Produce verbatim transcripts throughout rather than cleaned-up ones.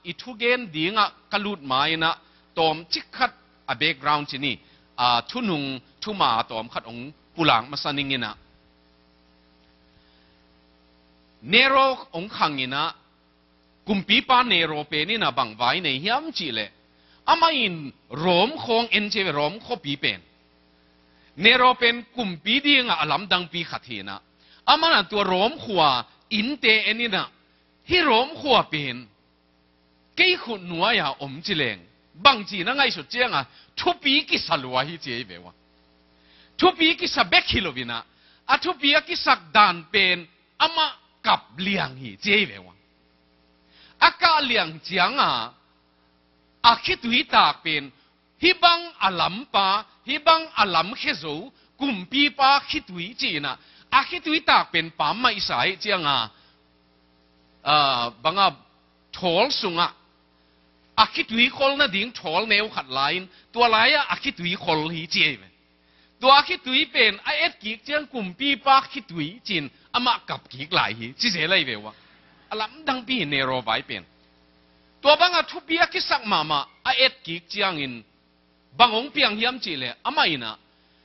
i thugen dingah ka lut ma-in ah tawmcik khat a background ci ni, a, thunung thuma tawm khat hong pulak masa ning in ah. Nero hong khang in ah, kumpipa Nero pen in ah bang vai nei hiam cih leh, amah in Rom khawng en ci ve, Rom khuapi pen. Nero pen kumpi dingah a lamdangpi khat hi in ah, amah in ah tua Rom khua innte en in ah, hih Rom khua pen kei khut nuai-a om ci leng, bangci na ngaihsut ciangah thupi kisa lua hi ci ei ve ua. Thupi kisa bek hi lo in ah, a thupi a kisak dan pen amah kap liang hi ci ei ve ua. A kah liang ciangah a khitui tak pen, hih bang a lampa, hih bang a lamkhia zo kumpipa khitui ci in ah, a khitui tak pen pammaih sa ei ciangah, a, bangah thawl sungah a khitui khol nading thawl neu khat la-in, tua lai-ah a khitui khol hi ci ei ve. Tua khitui pen a etkik ciang kumpipa khitui ci-in amah kapkik lai hi ci zel ei ve ua. A lamdangpi hi Nero vai pen. Tua bangah thupi a kisak mahmah a etkik ciangin bang hong piang hiam cih leh, amah in ah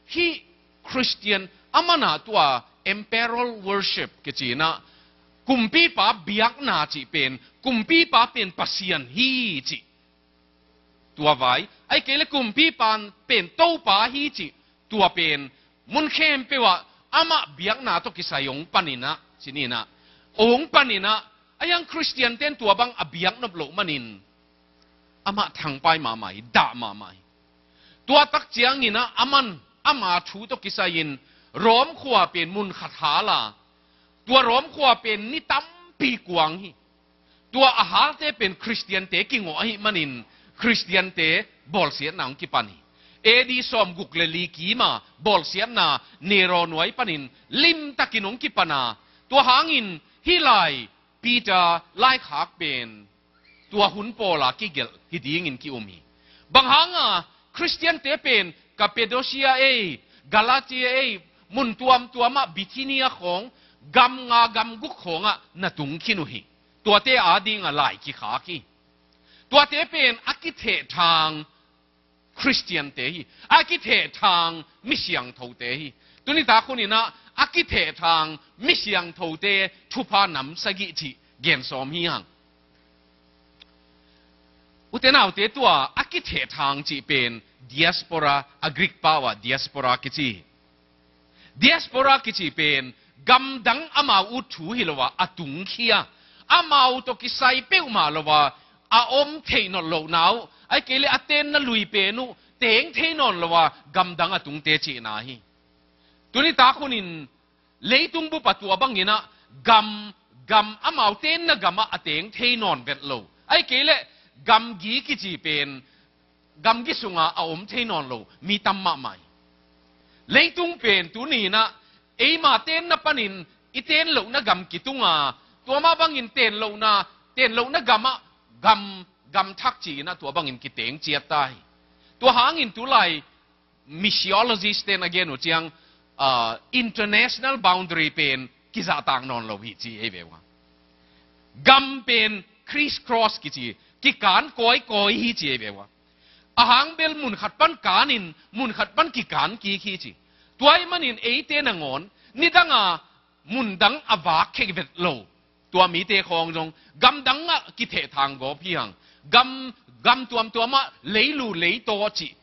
hih Christian, amah in ah tua emperor worship kici in ah, kumpipa biakna cih pen, kumpipa pen Pasian hi cih. Tua vai, ahih kei leh kumpipa pen Topa hi cih, tua pen mun khempeuh ah amah biakna tawh kisai hong pan in ah, ci ni in ah, hong pan in ah, a hiang Christian ten tua bang a biak nop loh manin amah thangpai mahmah hi, dah mahmah hi. Tua tak ciangin ah aman ama thu tawh kisai-in Rom khua pen mun khat hal a, tua Rom khua pen ni tampi kuang hi. Tua a halte pen Khristiante kingawh ahih manin Khristiante bawlsiatna hong kipan hi. A D sawmguk le li kim a bawlsiatna Nero nuai panin limtakin hong kipan a, tua hangin hih lai Peter laikhak pen tua hun pawla kigelh hi dingin ki-um hi. Bang hanga Khristiante pen Cappadocia ei, Galatia ei, mun tuamtuamah Bithynia khawng, gam nga gam guk khawngah na tung khin uh hi. Tuate adinga lai kikhak hi. Tuate pen a kithehthang Khristiante hi, a kithehthang mi siangthote hi. Tuni tak hunin ah a kithehthang mi siangthote thupha nam sagih cih gen sawm hi hang. Ute naute, tua a kithehthang cih pen diaspora, a Greek pau ah diaspora kici hi. Diaspora kici pen gamdang amau ut thu hi lo a, a tungkhia, amau tawh kisai peuhmah lo a, a om theih nawn lohna uh, ahih kei leh a tenna lui pen uh teng thei nawn lo a, gamdang a tungte cihna hi. Tuni tak hunin leitung bup ah tua bangin ah gam, gam amau tenna gamah a teng thei nawn vet lo, ahih kei leh gamgi kici pen gamgi sunga a om thei nawn lo mi tam mahmah hi. Leitung pen tuni in ah eima tenna panin i ten lohna gam kitung a, tua mah bangin ten lohna, ten lohna gamah gam, gam thak ci-in ah tua bangin kiteng ciat ta hi. Tua hangin tulai missiologist ten a gen uh ciang, ah, international boundary pen kizahtak nawn lo hi ci ei ve ua. Gam pen criss cross kici, kikan kawikawi hi ci ei ve ua. A hang bel mun khat pan kanin mun khat pan kikan kik hi ci. Tua ahih manin eite nangawn nidanga mun dang a vak khek vet lo tua mite khawng zong gamdang ah kithehthang gawp hi hang. Gam, gam tuamtuamah leilu leitaw cih,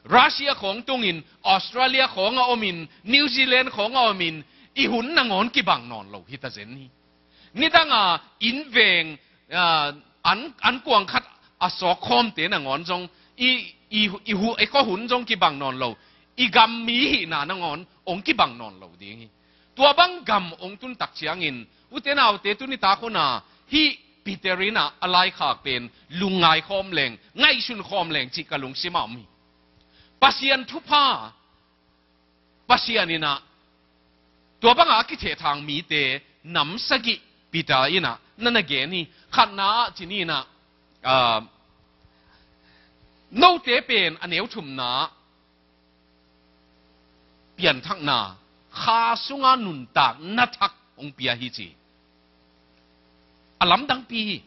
Russia khawng tungin, Australia khawng a omin, New Zealand khawng a omin, i hun nangawn kibang nawn lo hi ta zen hi. Nidanga inn veng, ah, an, an kuang khat a sawk khawmte nangawn zong i, i, i hu, i khuahun zong kibang nawn lo, i gam mi hihna nangawn hong kibang nawn lo ding hi. Tua bang gam hong tun tak ciangin, ute naute, tuni tak huna hih Peter in ah a laikhak pen lungngai khawm leng, ngaihsun khawm leng cih ka lungsim ah om hi. Pasian thupha, Pasian in ah tua banga a kithehthang mite nam sagih Peter in ah na na gen hi. Khatna ah ci ni in ah, ah, note pen a neu thumna pianthakna, kha sunga nuntakna thak hong pia hi ci. A lamdangpi hi.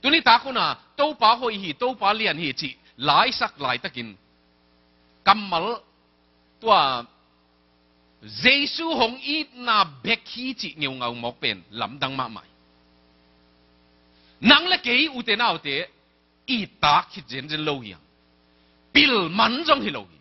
Tuni tak hun a Topa hoih hi, Topa lian hi cih laisak laitakin kammal tua Jesu hong itna bek hi cih ngeungau mawk pen lamdang mahmah hi. Nang le kei, ute naute, it tak hi zenzen lo hi hang. Pil man zong hi lo hi.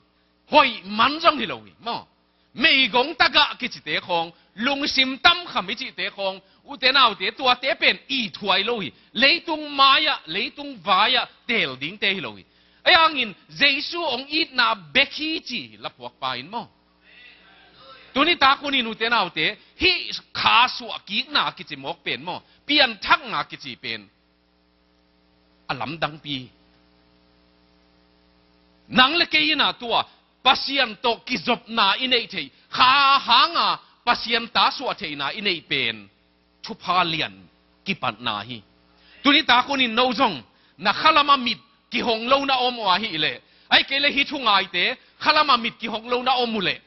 Hoih man zong hi lo hi maw. Meigong tagah kicite khawng, lungsim tamkham i cihte khawng, ute naute, tuate pen ithuai lo hi. Leitung mai-ah, leitung vai-ah teel dingte hi lo hi. Ahi hangin Jesu hong itna bek hi ci hi laphuakpa in maw. Tuni tak hunin, ute naute, hih kha suahkikna kici mawk pen maw, pianthakna kici pen a lamdangpi. Nang le kei in a tua Pasian tawh kizopna i neih theih, kha hanga Pasian ta suah theihna i neih pen thupha lian kipatna hi. Tuni tak hunin no zong na khalama mit kihong lo na om uh ahih leh, ahih kei leh hih thu ngaite, khalama mit kihong lo na om uh leh,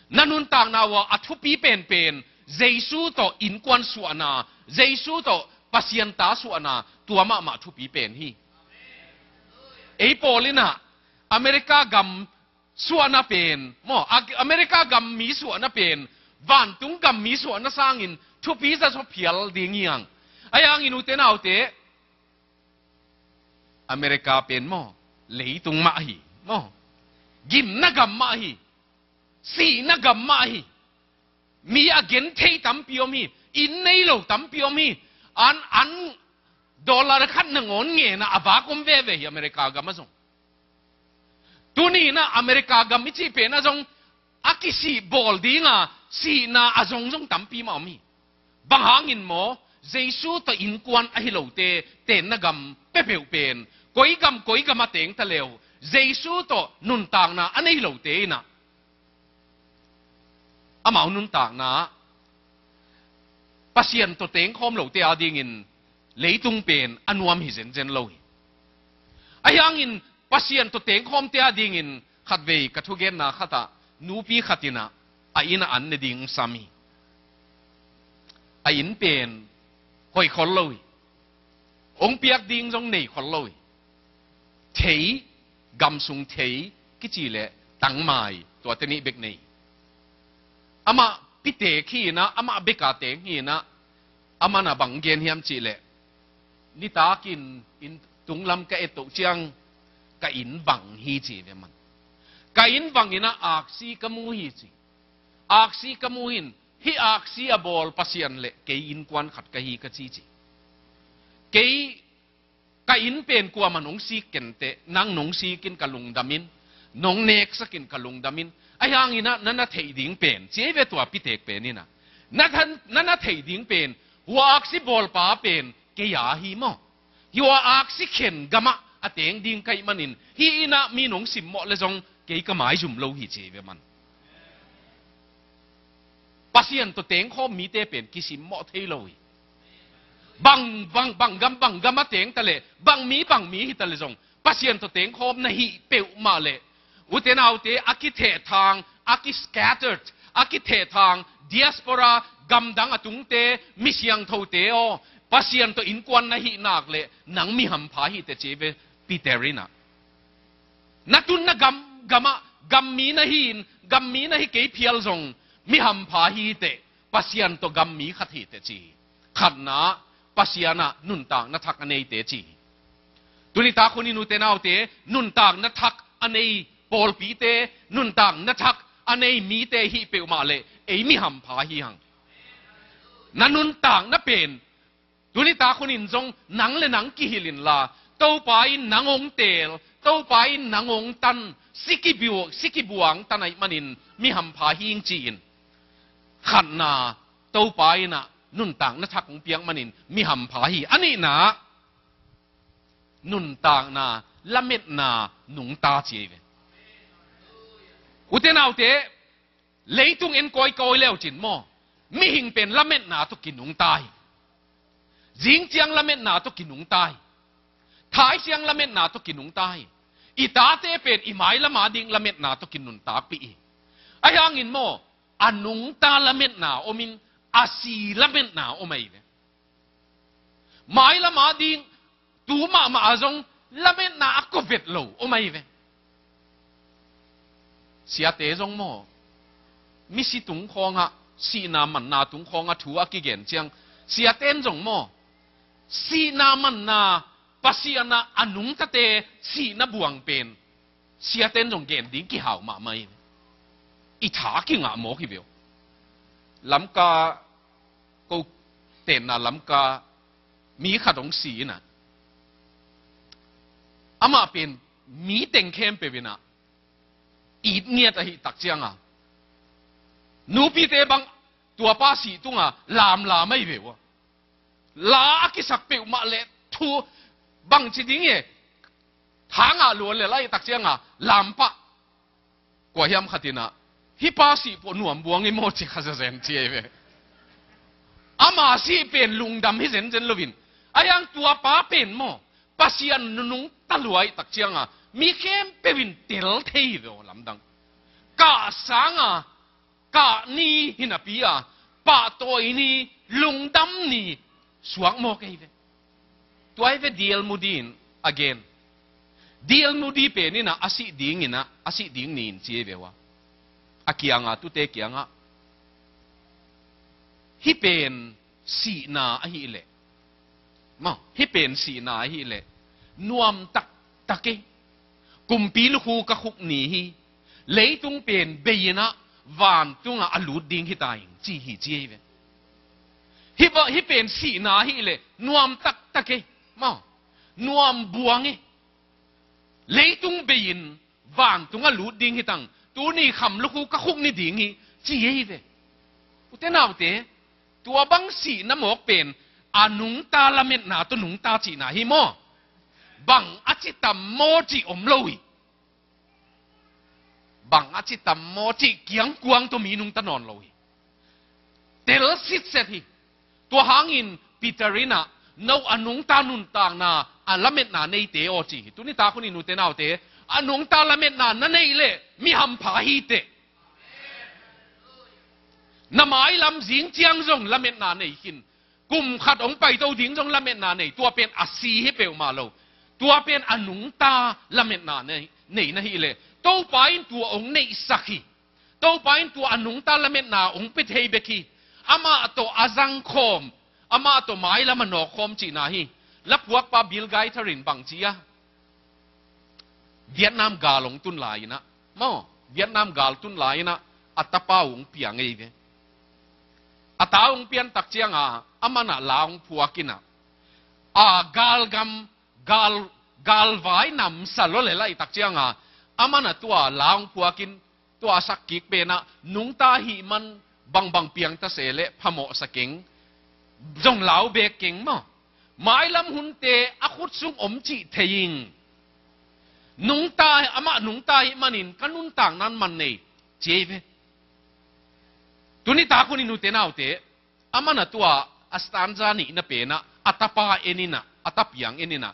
na nuntakna uah a thupi penpen Jesu tawh innkuan suahna, Jesu tawh Pasian ta suahna, tua mahmah thupi pen hi. Ei pawl in a America gam suahna pen maw, a-, America gam mi suahna pen vantung gam mi suahna sangin thupi zazaw phial ding hi hang. Ahi hangin, ute naute, America pen maw, leitung mah hi maw, gimna gam mah hi, sihna gam mah hi. Mi a genthei tampi om hi. Inn nei lo tampi om hi. An, an dollar khat nangawn ngen a a vak om veve hi America gam ah zong. Tuni in a America gam i cih pen ah zong a kisih bawl dinga sihna a zongzong tampi mah om hi. Bang hangin maw, Jesu tawh innkuan ahi lote tenna gam peuhpeuh pen, koi gam koi gam a teng ta leh uh, Jesu tawh nuntakna a nei lote in a, amau nuntakna Pasian tawh tengkhawm lote adingin leitung pen a nuam hi zenzen lo hi. Ahi hangin Pasian tawh tengkhawmte adingin khatvei ka thugenna khatah nupi khat in a, a inn ah an ne ding sam hi. A inn pen hoih khol lo hi. Hong piak ding zong nei khol lo hi. Thei, gamsung thei kici leh tangmai, tuate nih bek nei. Amah pitek hi in a, amah bek a teng hi in a, amah in a bang gen hiam cih leh, nitakin inn tunglam ka et toh ciang ka inn vang hi ci ve man. Ka inn vang in a aksi ka mu hi ci. Aksi ka mu hi in, hih aksi a bawl Pasian leh kei innkuan khat ka hi ka ci ci. Kei, ka inn pen kuamah nong sik kei inteh, nang nong sik in ka lungdam in, nong neksak in ka lungdam in. Ahi hangin a, na na theih ding pen, ci ei ve tua pitek pen in a, na than, na na theih ding pen, hua aksi bawlpa pen kei a hi maw. Hua aksi khen gam ah a teng ding ka hih manin, hih inn ah mi nong simmawh leh zong kei ka maizum lo hi ci ei ve man. Pasian tawh tengkhawm mite pen kisimmawh thei lo hi. Bang, bang, bang gam, bang gam a teng ta leh, bang mi, bang mi hi ta leh zong, Pasian tawh tengkhawm na hih peuhmah leh, ute naute, a kithehthang, a ki-scattered, a kithehthang, diaspora, gamdang a tungte, mi siangthote aw, Pasian tawh innkuan na hih nak leh, nang mi hampha hi teh ci ei ve Peter in a. Na tunna gam, gam ah, gam mi na hi in, gam mi na hi kei phial zong, mi hampha hi teh, Pasian tawh gam mi khat hi teh ci hi. Khatna, Pasian ah nuntakna thak a neite ci hi. Tuni tak hunin, ute naute, nuntakna thak a nei pawlpite, nuntakna thak a nei mite hih peuhmah leh ei mi hampha hi hang. Na nuntakna pen, tuni tak hunin zong nang le nang kihilh inla, Topa in nang hong teel, Topa in nang hong tan, sikibuang, sikibuang tan ahih manin mi hampha hi ing ci-in. Khatna, Topa in a nuntakna thak hong piak manin mi hampha hi. A nihna, nuntakna lametna nungta ci ei ve. Ute naute, leitung en kawikawi leucin maw, mihing pen lametna tawh kinungta hi. Zingciang lametna tawh kinungta hi. Thaisiang lametna tawh kinungta hi. I tate pen i mailam ading lametna tawh kinuntakpih hi. Ahi hangin maw, a nungta lametna om in, a si lametna om ahi ve. Mailam ading tu mahmah a zong lametna a ko vet lo om ahi ve. Siate zong maw, misi tung khawngah, sihna manna tung khawngah thu a kigen ciang, siaten zong maw, sihna manna, Pasian a a nungtate sihna buang pen siaten zong gen ding kihau mahmah hi. I tha kingah mawk hi ve uh. Lamka, ko tenna Lamka mi khat hong si inah, amah pen mi teng khempeuh inah it ngiat ahih tak cianga, nupite bang tuapa sih tunga lamlam ahi ve uh a. La a kisak peuhmah le thu bangci ding e, thangah luan le lai tak cianga lampah. Kua hiam khat inah, hih pa sih pawh nuam buang i maw ci kha zazen ci ahi ve. Ama sih pen lungdam hi zenzen loin, a hiang tuapa pen maw, Pasian nunung taluai tak cianga mi khempeuh in tel thei hi ve aw lamdang. Kah sanga, kah ni hinapi a, pahtawi ni, lungdam ni suak mawk ahi ve. Tua hi ve D L Moody in a gen. D L Moody pen inah a sih ding inah, a sih ding ni in ci ahi ve uh a. A kianga, tute kiangah, hih pen sihna ahih leh, maw, hih pen sihna ahih leh nuam taktak e. Kumpi lukhu ka khuk ni hi. Leitung pen bei inah vantungah a lut ding hi ta ing ci hi ci ahi ve. Hih, hih pen sihna ahih leh nuam taktak e, maw, nuam buang e. Leitung bei in vantungah lut ding hi tang, tuni kham lukhu ka khuk ni ding hi ci ahi ve. Ute naute, tua bang sihna mawk pen a nungta lametna tawh nungta cihna hi maw? Bang a ci tam maw cih om lo hi. Bang a ci tam maw cih kiangkuang tawh mi nungta nawn lo hi. Tel sitset hi. Tua hangin Peter inah, no a nungta nuntakna a lametna neite aw ci hi. Tuni tak hun in ute naute, a nungta lametna na neih leh mi hampha hi teh. Na mailam zing ciang zong lametna nei khin. Kum khat hong paito ding zong lametna nei, tua pen a si hi peuhmah lo. Tua pen a nungta lametna nei, nei na hih leh Topa in tua hong neihsak hi. Topa in tua a nungta lametna hong pia thei bek hi. Amah tawh a zangkhawm, amah tawh mailam a nawkkhawm cihna hi. Laphuakpa Bill Gaither in bang ci a, Vietnam gal hong tun lai inah, maw, Vietnam gal tun lai inah a tapa hong piang ahi ve. A ta hong pian tak cianga, aman ah la hong phuak inah, a galgam, gal, galvai namsa lua le lai tak cianga, aman ah tua la hong phuakin, tua a sak kik penah nungta hih man bangbang piang ta se leh phamawhsa keng, zong lau bek keng maw. Mailam hunte a khut sung om cih thei ing. Nungta, amah nungta hih manin ka nuntakna in man nei ci ahi ve. Tuni tak hun in ute naute, aman ah tua a stanza nihna penah a tapa en inah, a tapiang en inah,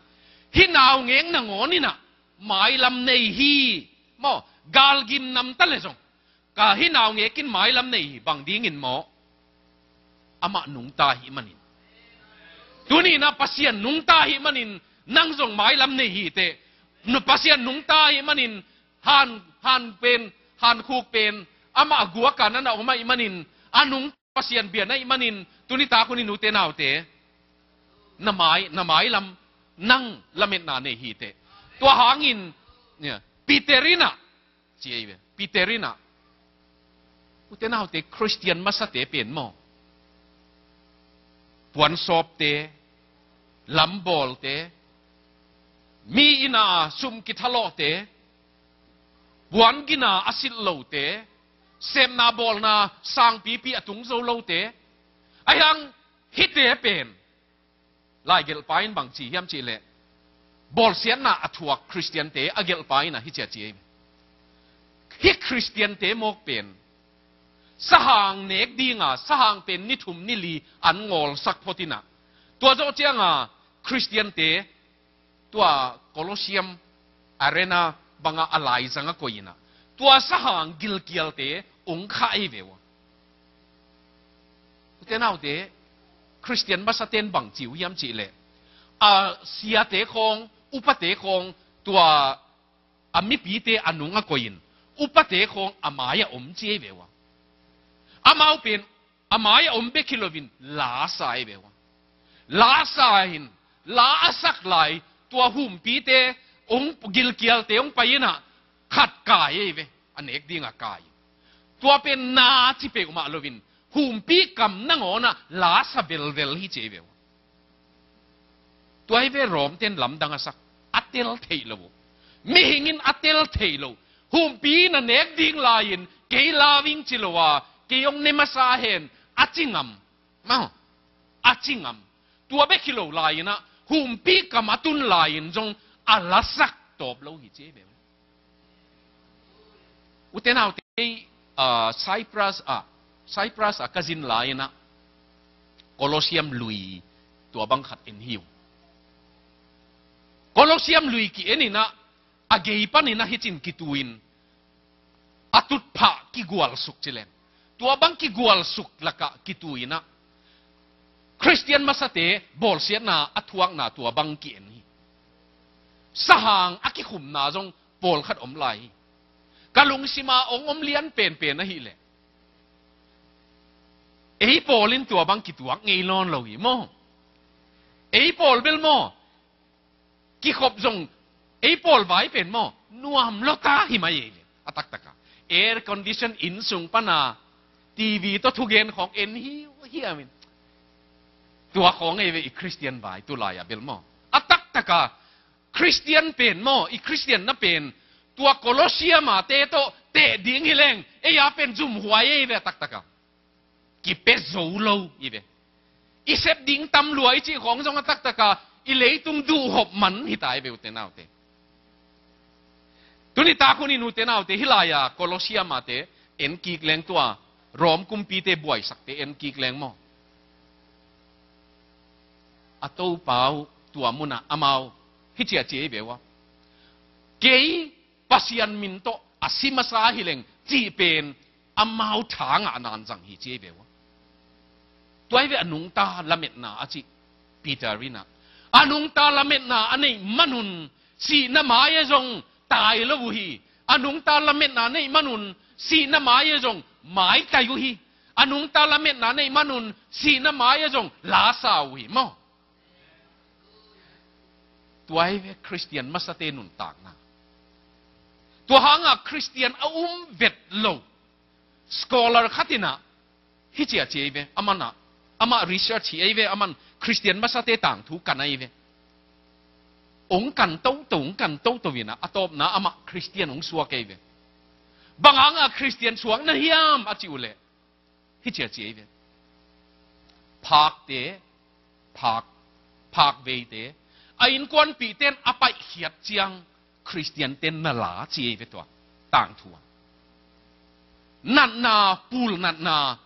hih naungek nangawn inah mailam nei hi. Maw, galgim namta le zong ka hih naungek in mailam nei hi. Bang dingin maw? Amah nungta hih manin. Tuni inah Pasian nungta hih manin nang zong mailam nei hi teh. Nu, Pasian nungta hih manin han, han pen, han khuk pen amah a guak a na na om ahih manin, a nung Pasian bia na hih manin, tuni tak hun in ute naute, na mai, na mailam nang lametna nei hi teh. Tua hangin, nia, Peter inah ci ahi ve. Peter inah, ute naute, Khristian masate pen maw, puansawpte, lambawlte, mi inn ah sum kithalawhte, puan gina a silh lote, sepna bawlna sangpipi a tung zo lote, a hiang hihte pen laigelhpa in bang ci hiam cih leh, bawlsiatna a thuak Khristiante a gelhpa in ah hih ci a ci ahi ve. Hih Khristiante mawk pen sahang nek dinga, sahang pen ni thum ni li an ngawlsak phot inah, tua zawh cianga Khristiante tua Colosseum Arena banga a laizang a koih inah, tua sahang gilkialte ong khah ahi ve uh. Ute naute, Khristian masaten bang ci uh hiam cih leh, a siate khawng, upate khawng, tua a mipite a nung a koihin, upate khawng a mai-ah om ci ei ve ua. Amau pen a mai-ah om bek hi loin la sa ei ve ua. La sa in, la a sak lai, tua humpite, hong gilkialte hong pai-in ah, khat kai ei ve, a nek dingah kai. Tua pen na ci peuhmah loin, humpi kam nangawnah la sa velvel hi ci ei ve ua. Tua hi ve, Rom ten lamdang a sak, a tel theih lo uh. Mihing in a tel theih lo. Humpi na nek ding lai-in, kei la ving ci lo a, kei hong ne masa hen, a ci ngam. Maw, a ci ngam. Tua bek hi lo lai-in ah, humpi kam a tun lai-in zong a la sak tawp lo hi ci ei ve ua. Ute naute, ah, Cyprus ah, Cyprus ah ka zin lai-in ah, Colosseum lui tua bang khat en hi uh. Colosseum lui ki-en in ah, a gei panin ah hicin kitu-in, a tutphah kigualsuk ci leng, tua bang kigualsuk lakah kitu-in ah, Khristian masate bawlsiatna a thuakna tua bang ki-en hi. Sahang a kikhumna zong pawlkhat om lai hi. Ka lungsima hong om lian penpen ahih leh, ei pawl in tua bang kituak ngei nawn lo hi maw. Ei pawl bel maw, kikhop zong, ei pawl vai pen maw, nuam lua ta hi mai ei ve. A taktak a, air condition inn sung pana T V tawh thugen khawng en hiuhiau in, tua khawng ei ve i Khristian vai tu lai-ah bel maw. A taktak a, Khristian pen maw, i Khristian na pen, tua Colosseum a te tawh teh ding hi leng, ei a pen zumhuai ei ve, a taktak a. Kipia zo lo hi ve. I sep ding tam lua i cih khawng zong a taktak a, i leitung duhhop man hi ta ei ve, ute naute. Tuni tak hunin, ute naute, hih lai-a Colosseum a te en kik leng, tua Rom kumpite buaisakte en kik leng maw, a Topa uh tua munah amau hih ci-a ci ei ve ua. Kei Pasian min tawh a si masa hi leng cih pen amau tha ngahna in zang hi ci ei ve ua. Tua hi ve, a nungta lametna a cih Peter in ah, a nungta lametna a neih manun sihna mai-ah zong tai lo uh hi. A nungta lametna a neih manun sihna mai-ah zong maitai uh hi. A nungta lametna a neih manun sihna mai-ah zong la sa uh hi maw. Tua hi ve Khristian masate nuntakna. Tua hanga Khristian a um vet lo scholar khat in ah hih ci-a ci ei ve, aman ah, amah research hi ei ve, aman Khristian masate tangthu kan ei ve. Hong kan toto, hong kan toto in ah, a tawpna amah Khristian hong suak ei ve. Bang hanga Khristian suak na hiam a cih uh leh, hih ci-a ci ei ve. Phakte, phak, phak veite, a innkuanpihte in a paihkhiat ciang Khristiante in na la ci ei ve tua tangthu ah. Natna, pul natna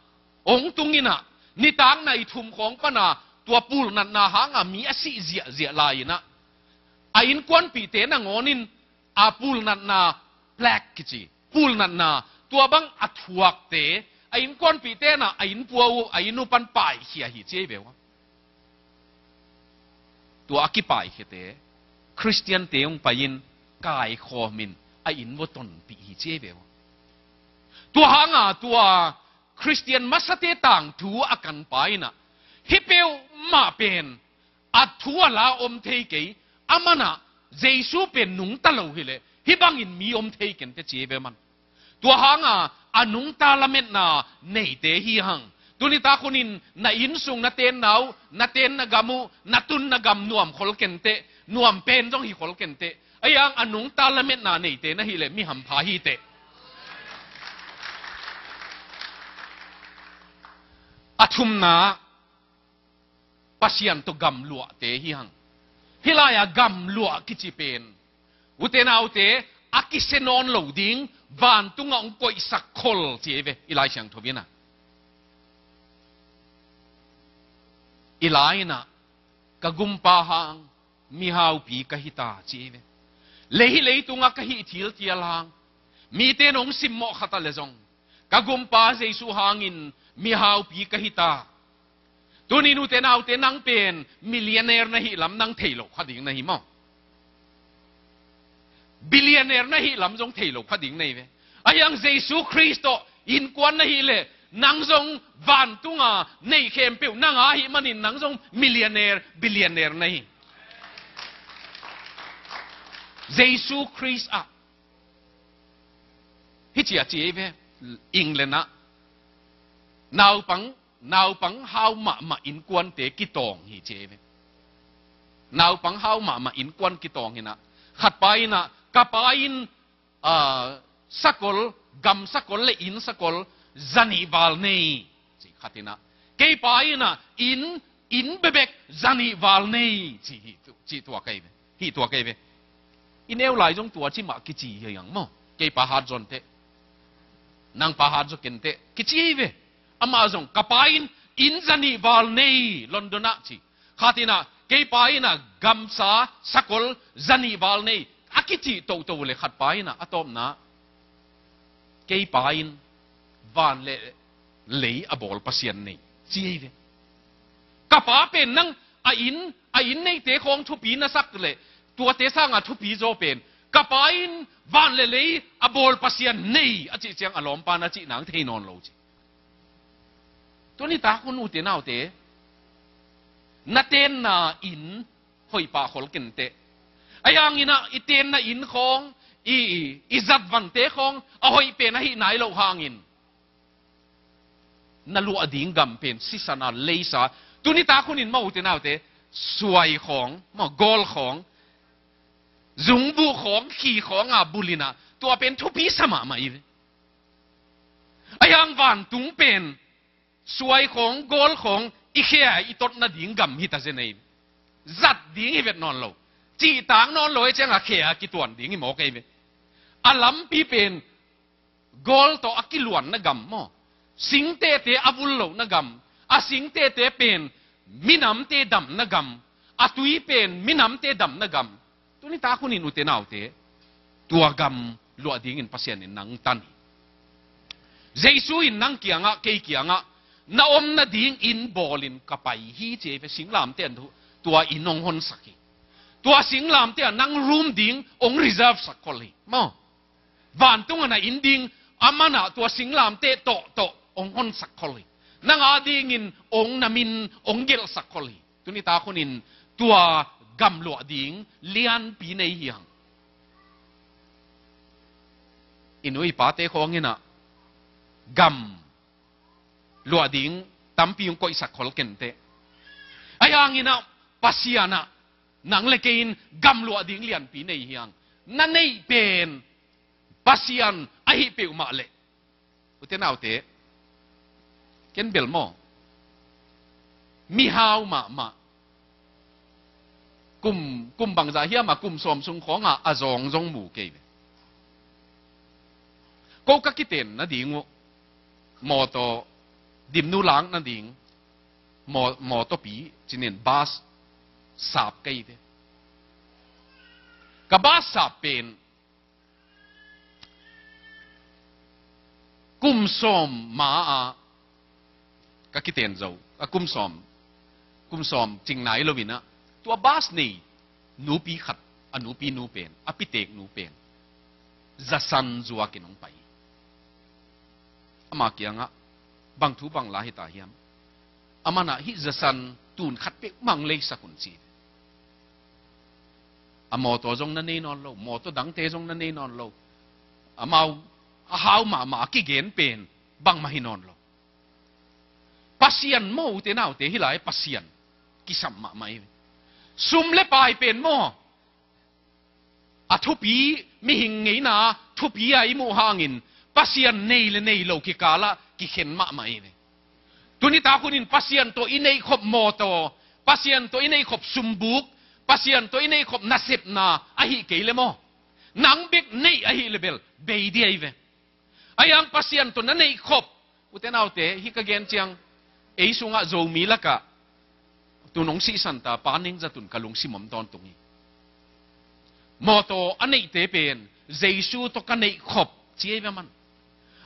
hong tung in ah, nitak nai thum khawng pana tua pul natna hanga mi a sih ziahziah lai-in ah, a innkuanpihte nangawn in a pul natna, plague kici, pul natna, tua bang a thuakte, a innkuanpihte in ah a inn pua uh, a inn uh pan paikhia hi ci ei ve ua. Tua a kipaikhiate, Khristiante hong pai-in kaikhawmin a inn vua tonpih hi ci ei ve ua. Tua hanga tua Khristian masate tangthu a kanpa in ah, hih peuhmah pen a thu a la om thei kei, aman ah Jesu pen nungta lo hi leh hih bangin mi om thei kei inteh ci ei ve man. Tua hanga a nungta lametna neite hi hang. Tuni tak hunin na inn sung na tenna uh, na tenna gam uh, na tunna gam nuam khol kei inteh, nuam pen zong hi khol kei inteh. Ahi hang a nungta lametna neite na hih leh mi hampha hi teh. A thumna, Pasian tawh gamluahte hi hang. Hih lai-a gamluah kici pen, ute naute, a kisia nawn lo ding, vantungah hong koihsak khol ci ei ve, i Lai Siangtho in ah. I la in ah, ka gumpa hang mihaupi ka hi ta ci ei ve. Lei hih leitungah ka hih thiltial hang, mite in hong simmawh kha ta leh zong, ka gumpa Jesu hangin mihaupi ka hi ta. Tuni nute naute, nang pen millionaire na hih lam nang thei lo kha ding na hi maw? Billionaire na hih lam zong thei lo kha ding na hi ve. Ahiang Jesu Khrist tawh innkuan na hih leh nang zong vantunga nei khempeuh nang a hih manin nang zong millionaire, billionaire na hi. Jesu Khrist ah. Hih ci a ci ei ve. England ah naupang, naupang hau mahmah innkuante kitawng hi ci ei ve. Naupang hau mahmah innkuan kitawng hi na, khat pa in ah, ka pa in, ah, sakol, gam sakol le inn sakol zanih val nei ci khat in ah, kei pa in ah inn, inn bebek zanih val nei ci hi tu, ci tua kei ve. Hih tua kei ve. I neu lai zong tua ci mah kici hi ang maw? Kei pa hat zon teh, nang pa hat zo ken teh kici hi ve. Amah zong ka pa in inn zanih val nei London ah ci. Khat in ah kei pa in ah gamsa sakol zanih val nei a kici toto le khat pa in ah a tawpna kei pa in van le lei a bawl Pasian nei ci hi ve. Ka pa pen nang a inn, a inn neite khawng thupi na sak le tuate sanga thupi zaw pen ka pa in van le lei a bawl Pasian nei a cih ciang a lawmpa na cih nang thei nawn lo ci. Tuni tak hun ute naute, na tenna inn hoih pah khol ken teh. Ahiang in ah i tenna inn khawng, i, i, i zatvante khawng a hoih pen ahi nai loh hangin na luah ding gam pen sisan a leisa. Tuni tak hun in maw ute naute, suai khawng maw, gold khawng, zungbuh khawng, khi khawng a bulh in ah tua pen thupi sa mahmah hi ve. Ahiang vantung pen suai khawng, gold khawng i khia i tot nading gam hi ta zen ei. Zat ding hi vet nawn lo. Cihtak nawn lo ei ciang a khia kituan ding hi mawk ei ve. A lampi pen gold tawh a kiluanna gam maw? Singtehte a vul lohna gam. A singtehte pen minamte damna gam. A tui pen minamte damna gam. Tuni tak hun in ute naute, tua gam luah dingin Pasian in nang tan hi. Jesu in nang kiangah, kei kiangah, na om nading inn bawlin ka pai hi ci ei ve. Singlamteh in tua inn hong honsak hi. Tua singlamteh ah nang room ding hong reserve sak khol hi maw? Vantung ah na inn ding a man ah tua singlamteh tawhtawh hong honsak khol hi. Nang a dingin hong, na min hong gelhsak khol hi. Tuni tak hun in tua gam luah ding lianpi nei hi hang. I nu i pate khawng in ah gam luah ding tampi hong koihsak khol ken teh. Ahiang in ah Pasian ah nang le kei in gam luah ding lianpi nei hi hang. Na neih pen Pasian ahi peuhmah leh, ute naute, ken bel maw, mihau mahmah, kum, kum bangzah hiam a kum sawm sung khawngah a zawng zong mu kei ve. Ko ka kiten nading uh, mawtaw dimnu lak nading, maw, mawtawpi cinin bus sap kei ve. Ka bus sap pen kum sawm ma-a ka kiten zo, a kum sawm, kum sawm cing nai lo in ah, tua bus nei nupi khat, a nupi nu pen, a pitek nu pen zasan zuakin hong pai. Ama kiangah, bang thu bang la hi ta hiam? Aman ah hih zasan tun khat peuh mang leisak un ci. A mawtaw zong na nei nawn lo, mawtaw dangte zong na nei nawn lo. Amau a hau mahmah a kigen pen bangmah hi nawn lo. Pasian maw, ute naute, hih lai Pasian kisam mahmah hi. Sum le pai pen maw, a thupi, mihing ngeina thupi a i muh hangin Pasian nei le nei lo kikalah kikhen mahmah hi. Tuni tak hun in Pasian tawh i neihkhop mawtaw, Pasian tawh i neihkhop sumbuk, Pasian tawh i neihkhop nasepna ahi kei le maw, nang bek neih ahi le bel bei dia hi ve. Ahiang Pasian tawh na neihkhop, ute naute, hih ka gen ciang, ei sungah Zomi lakah tun hong sihsan ta pa ningzatun ka lungsim om tawntung hi. Mawtaw a neihte pen Jesu tawh ka neihkhop ci ei ve man.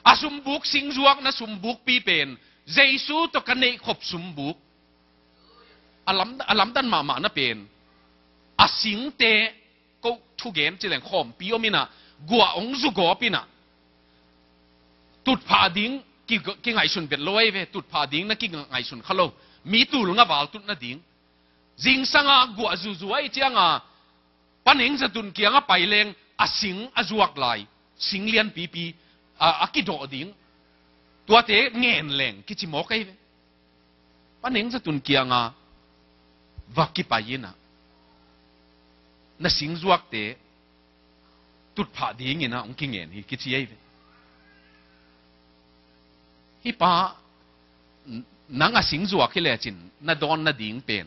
A sumbuk, singzuak na sumbukpi pen Jesu tawh ka neihkhop sumbuk. a lam, a lamdan mahmah na pen a singte, ko thugen ci leng khawmpi om inah, guah hong zugawp inah, tutphah ding ki, kingaihsun vet lo ahi ve, tutphah ding na kingaihsun kha lo. Mi tul nga val tut nading. Zingsanga guah zuzu ahi cianga, Pa Neng Za Tun kianga pai leng a sing a zuak lai, sing lianpipi a, a kidawh ding, tuate ngen leng kici mawk ahi ve. Pa Neng Za Tun kianga va kipai inah, na sing zuakte tutphah dingin ah hong kingen hi kici ahi ve. Hih pa, n-, nang a sing zuak hi lecin na dawn nading pen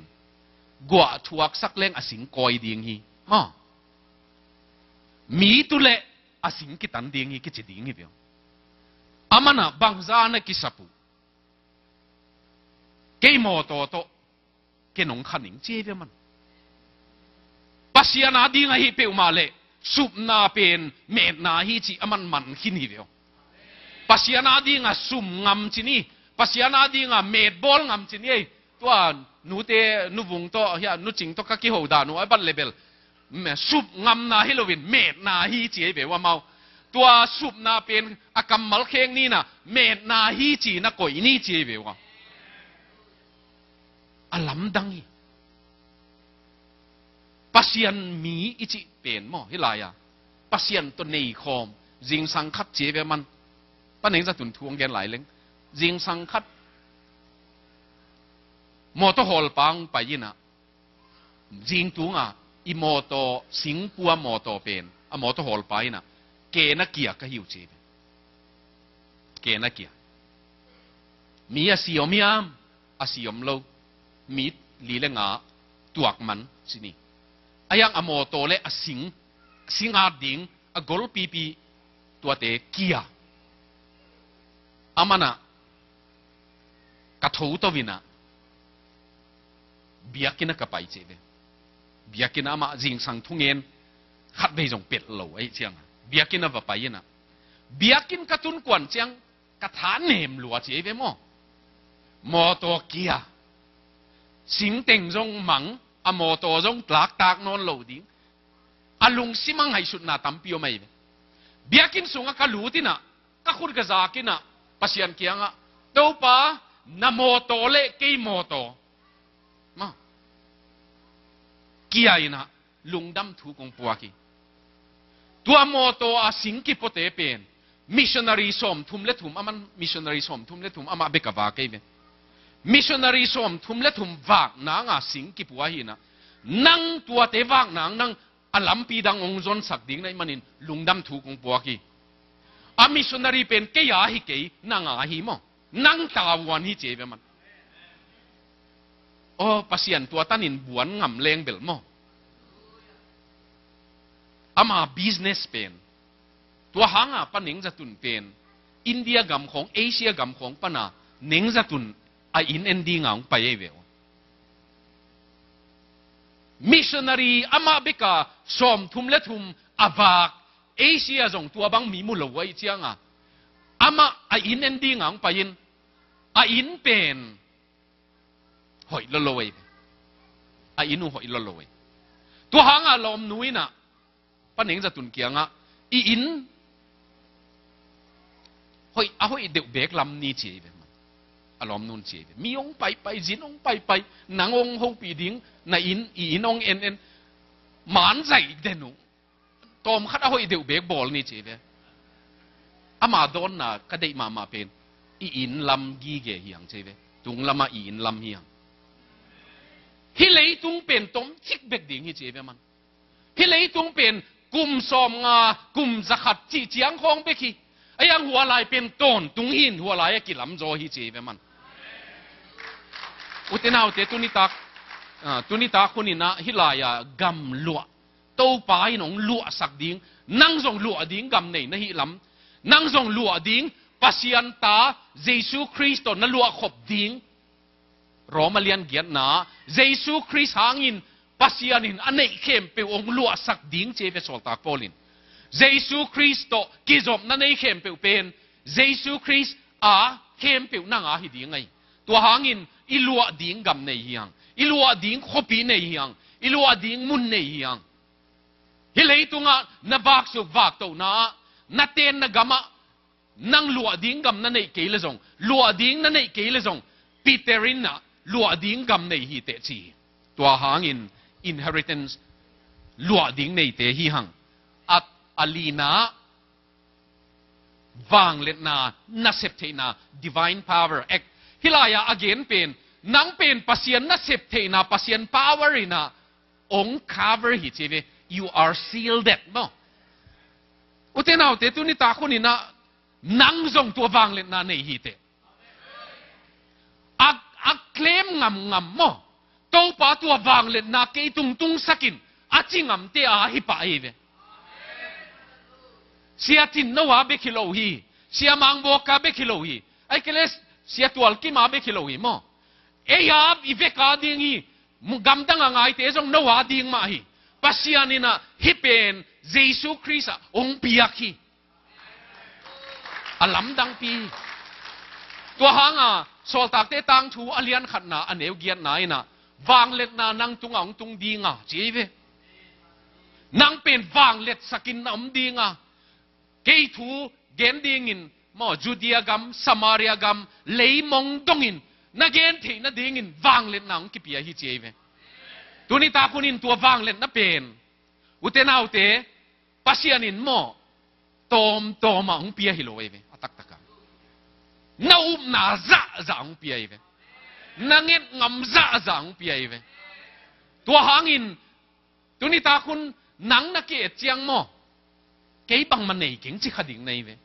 guah thuaksak leng a sing kawi ding hi. Maw? Mi tu leh a sing kitan ding hi kici ding hi ve. Aman ah bangza na kisap uh? Kei mawtaw tawh ken hong kha ning ci hi ve aman. Pasian a ding ahi peuhmah leh supna pen metna hi cih aman man khin hi ve aw. Pasian a dinga sum ngam ci ni, Pasian a dinga metbawl ngam ci ni ei. Tua nute, Nu Vung tawh, hia, Nu Cing tawh ka kiho dan uh a bat lebel, me, sup ngamna hi loin metna hi ci ei ve uh amau. Tua supna pen a kammal khek ni inah metna hi ci na koih ni ci ei ve uh a. A lamdang hi. Pasian mi i cih pen maw, hih lai-a Pasian tawh neikhawm, zingsang khat ci ei ve aman. Pa Neng Za Tun thu hong gen lai leng, zingsang khat mawtaw hawlpa hong pai inah, zingtunga i mawtaw, singpua mawtaw pen a mawtaw hawlpa inah, ke na kia ka hi uh ci ei ve. Ke na kia. Mi a si om hiam, a si om lo? Mi li le nga tuak man ci ni. A hiang a mawtaw le a sing, sing at ding a golpipi, tuate kia. Aman ah ka tho to inah biakinn ah ka pai ci ei ve. Biakinn ah amah zingsang thungen khatvei zong pelh lo ahi cianga, biakinn ah va pai inah, biakinn ka tun kuan ciang ka tha nem lua ci ei ve maw. Mawtaw kia, singteng zong mang, a mawtaw zong tlaktak nawn lo ding. A lungsim a ngaihsutna tampi om ahi ve. Biakinn sungah ka lut inah, ka khut ka zak inah, Pasian kiangah, Topa, na mawtaw le kei mawtaw, maw, kia inah lungdam thu kong puak hi. Tua mawtaw a sing kipuate pen missionary sawmthum le thum, aman missionary sawmthum le thum amah bek a vak ei ve. Missionary sawmthum le thum vak nanga sing kipua hi inah, nang tuate vak nang nang a lampi dang hong zonsak ding na hih manin lungdam thu kong puak hi. A missionary pen kei a hi kei, nang a hi maw. Nang tavuan hi ci ei ve aman. Aw, Pasian tua tanin buan ngam leng bel maw. Ama business pen, tua hanga Pa Neng Za Tun pen India gam khawng, Asia gam khawng pana Neng Za Tun a inn en dinga hong pai ei ve aw. Missionary amah beka sawmthum le thum a vak, Asia zong tua bang mi mu lo ahi cianga, amah a inn en dinga hong pai in, a inn pen hoih lolo ei ve. A inn uh hoih lolo ei. Tua hanga lawmnu inah Pa Neng Za Tun kiangah, i inn hoih, a hoih deuh bek lam ni ci ei ve. A lawmnun ci ei ve. Mi hong paipai, zin hong paipai, nang hong hopih ding, na inn, i inn hong en en, man zaih den uh. Tawmkhat a hoih deuh bek bawl ni ci ei ve. Ama dawnna ka deih mahmah pen, i inn lam gige hiang ci ei ve. Tung lamah i inn lam hiang. Hih leitung pen tomcik bek ding hi ci ei ve aman. Hih leitung pen kum sawmnga, kum zakhat cih ciang khawng bek hi. A hiang hua lai pen tawntung hi in, hua lai a kilamzaw hi ci ei ve aman. Ute naute, tunitak, ah, tunitak hun inah hih lai-a gam luah, Topa in hong luahsak ding, nang zong luah ding gam nei na hih lam, nang zong luah ding Pasian ta Jesu Khrist tawh na luahkhop ding. Rom a lian giatna, Jesu Khrist hangin Pasian in a neih khempeuh hong luahsak ding ci ei ve sawltak Paul in. Jesu Khrist tawh kizopna nei khempeuh pen Jesu Khrist a khempeuh nang a hi ding ahi. Tua hangin i luah ding gam nei hi hang, i luah ding khuapi nei hi hang, i luah ding mun nei hi hang. Hih leitungah na vaksuk vaktohna ah, na tenna gamah, nang luah ding gam na neih kei le zong, luah ding na neih kei le zong, Peter in ah luah ding gam nei hi teh ci hi. Tua hangin inheritance, luah ding neite hi hang. A, a lina, vangliatna nasep theihna, divine power act. Hih lai-ah a gen pen, nang pen Pasian nasep theihna, Pasian power in ah ong cover hi ci ve. You are sealed that, maw. Ute naute, tuni tak hun in ah nang zong tua vangliatna nei hi teh. A, a claim ngamngam maw. Topa, tua vangliatna kei tung tungsak in, a ci ngamte a hi pah hi ve. Sia Cin No a bek hi lo hi. Sia Mang Bawk a bek hi lo hi. Ahih kei leh Sia Tual Kim a bek hi lo hi maw. Ei a i vek a ding hi. Gamdang a ngaite zong No a ding mah hi. Pasian in ah hih pen Jesu Khrist ah ong piak hi. A lamdangpi. Tua hanga Sawltakte tangthu a lian khatna a neu giatna in ah, vangliatna nang tungah hong tung dinga ci hi ve. Nang pen vangliatsakin na om dinga. Kei thu gen dingin maw, Judea gam, Samaria gam, leimong dongin na gen theih nadingin vangliatna hong kipia hi ci hi ve. Tuni tak hunin tua vangliatna pen, ute naute, Pasian in maw, tawmtawm ah hong pia hi lo ahi ve, a taktak a. Na upna zahzah hong pia ahi ve. Na nget ngam zahzah hong pia ahi ve. Tua hangin, tuni tak hun nang na ki-et ciang maw, kei bangmah nei keng ci kha ding na hi ve.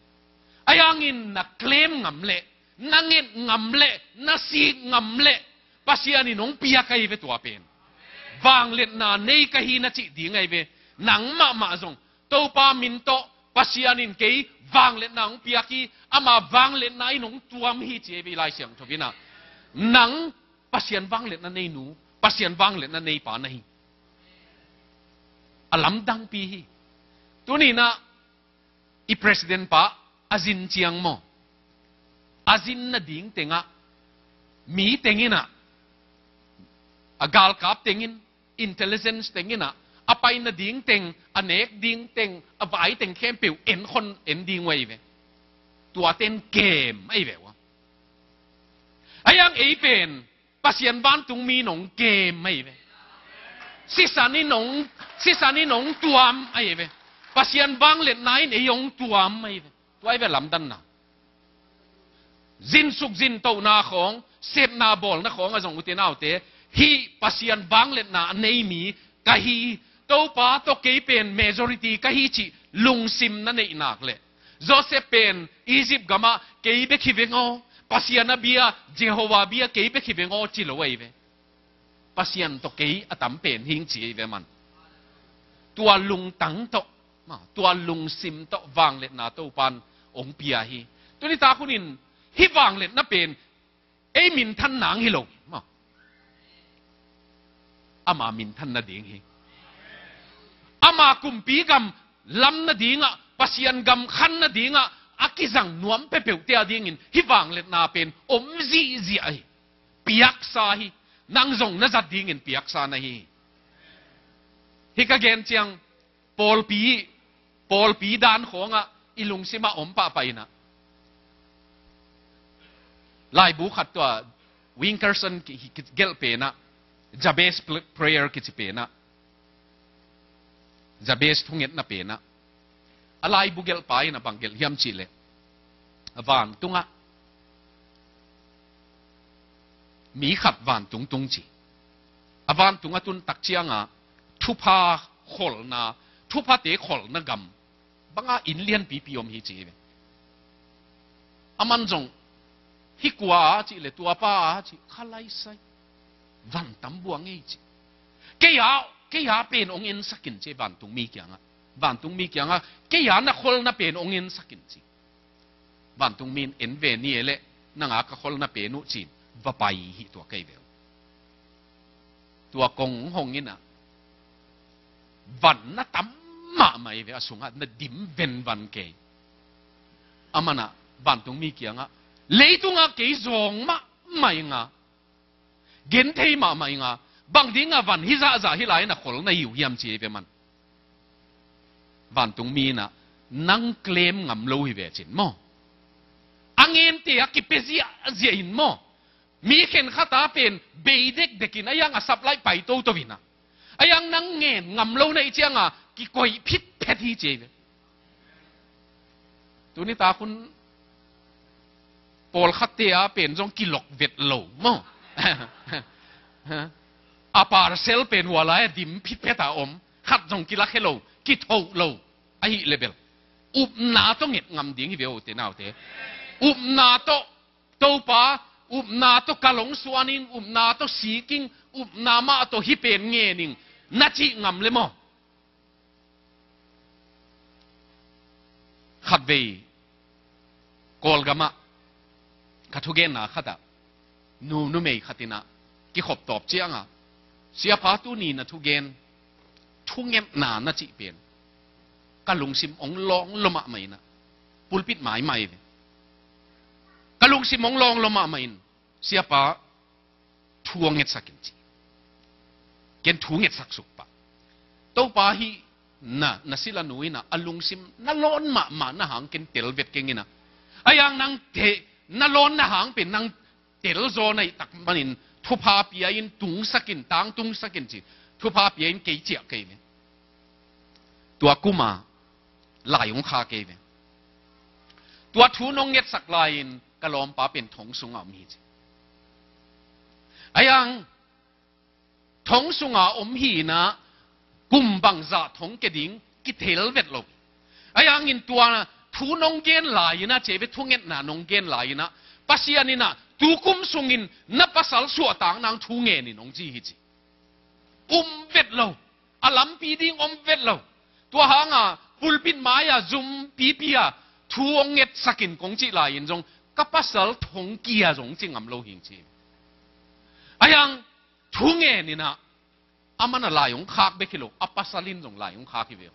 Ahi hangin na claim ngam leh, na nget ngam leh, na sik ngam leh, Pasian in hong piak ahi ve tua pen. Vangliatna nei ka hi na cih ding ahi ve. Nang mahmah zong, Topa min tawh, Pasian in kei vangliatna hong piak hi, ama vangliatna in hong tuam hi ci ahi ve Lai Siangtho in ah. Nang Pasian vangliatna nei nu, Pasian vangliatna nei pa na hi. A lamdangpi hi. Tuni in ah, i president pa a zin ciang maw, a zin nading tengah, mi teng in ah, a galkap teng in, intelligence teng in ah, a pai nading teng, a nek ding teng, a vai teng khempeuh en khon en ding uh ahi ve. Tua ten kem ahi ve uh a. Ahi hang ei pen, Pasian vantungmi in hong kem ahi ve. Sisan in hong, sisan in hong tuam ahi ve. Pasian vangliatna in ei hong tuam ahi ve. Tua ahi ve lamdanna. Zinsuk zintohna khawng, sepna bawlna khawng a zong, ute naute, hih Pasian vangliatna a nei mi ka hi, Topa tawh kei pen majority ka hi cih lungsim na neih nak leh, Joseph pen Egypt gamah kei bek hi veng aw, Pasian a bia, Jehovah bia kei bek hi veng aw ci lo ahi ve. Pasian tawh kei a tam pen hing ci ahi ve man. Tua lungtang tawh, ma, tua lungsim tawh vangliatna Topan hong pia hi. Tuni tak hunin hih vangliatna pen ei minthan nang hi lo hi, maw. Ama minthan nading hi. Ama kumpi gam lam nadingah, Pasian gam khan nadingah a kizang nuam peuhpeuhte a dingin hih vangliatna pen om zihziah hi. Piaksa hi. Nang zong na zat dingin piaksa na hi. Hih ka gen ciang, pawlpi, pawlpi dan khawngah i lungsimah om pahpah in ah, laibu khat tua Wilkerson ki, ki, gelh pen ah, Jabez pl-, prayer kici pen ah, Jabez thungetna pen ah, a laibu gelhpa in ah bang gelh hiam cih leh, a vantungah mi khat vantung tung ci. A vantungah tun tak ciangah thupha kholhna, thuphate kholhna gam banga inn lianpipi om hi ci hi ve. Aman zong, hih kua a cih leh tua pa a cih, kha lai sai. Van tam buang ei ci. Kei a, kei a pen hong ensak in ci, vantungmi kiangah. Vantungmi kiangah, kei a na kholhna pen hong ensak in ci. Vantungmi in en ve ni e leh, nang a ka kholhna pen uh ci-in va pai hi tua kei ve uh. Tua kong hong in ah, van na tam mahmah hi ve, a sungah na dim venvan kei. Aman ah, vantungmi kiangah, leitungah kei zawng mahmah ing a, Gen thei mahmah ing a, bang ding a van hi zahzah hih lai-in a khol na hi uh hiam ci ei ve man. Vantungmi in ah nang claim ngam lo hi ve cin maw. A ngente a kipia ziahziah in maw. Mi khenkhat a pen bei dekdek in, a hiang a sap laih pai toto in ah, a hiang nang ngen ngam lo na hih ciang a kikoih phitphet hi ci ei ve. Tuni tak hun pawlkhatte a pen zong kilok vet lo maw. A parcel pen hua lai a dim phitphet a om, khat zong kilakhia lo, kithoh lo ahih leh bel upna tawh nget ngam ding hi ve ute naute. Upna tawh, Topa, upna tawh kal hong suan ing, upna tawh sik ing, upna mah tawh hih pen ngen ing na cih ngam leh maw. Khatvei Kawlgam ah ka thugenna khat ah nu, numei khat in ah kikhop tawp ciang a, "Siapa, tuni na thugen, thungetna na cih pen ka lungsim hong lawng lua mahmah in ah," pulpit maimai ve, "ka lungsim hong lawng lua mahmah in, Siapa, thu hong ngetsak in," ci. Ken thu ngetsak suk pah. Topa, hih na, na silanu in ah a lungsim na lawn mahmah na hang ken tel vet keng in ah, a hiang nang te, na lawn na hang pen nang tel zaw na hih tak manin thupha pia in, tungsak in, tangtungsak in ci, thupha pia in kei ciah kei ve. Tua kum a lai hong khak kei ve. Tua thu nong ngetsak lai-in ka lawmpa pen thong sungah om hi ci. A hiang thong sungah om hi in ah kum bangzah thong kia ding kithei vet lo. A hiangin tua thu nong gen lai in ah, ci ei ve, thungetna nong gen lai in ah, Pasian in ah tu kum sungin na pasal suahtak nang thu ngen in, hong ci hi ci. Om vet lo. A lampi ding om vet lo. Tua hang a pulpit mai a zum pipi a thu hong ngetsak in kong cih lai-in zong ka pasal thong kia zong ci ngam lo hi ing ci. A hiang thu ngen in ah, aman a lai hong khak bek hi lo, a pasal in zong lai hong khak hi ve.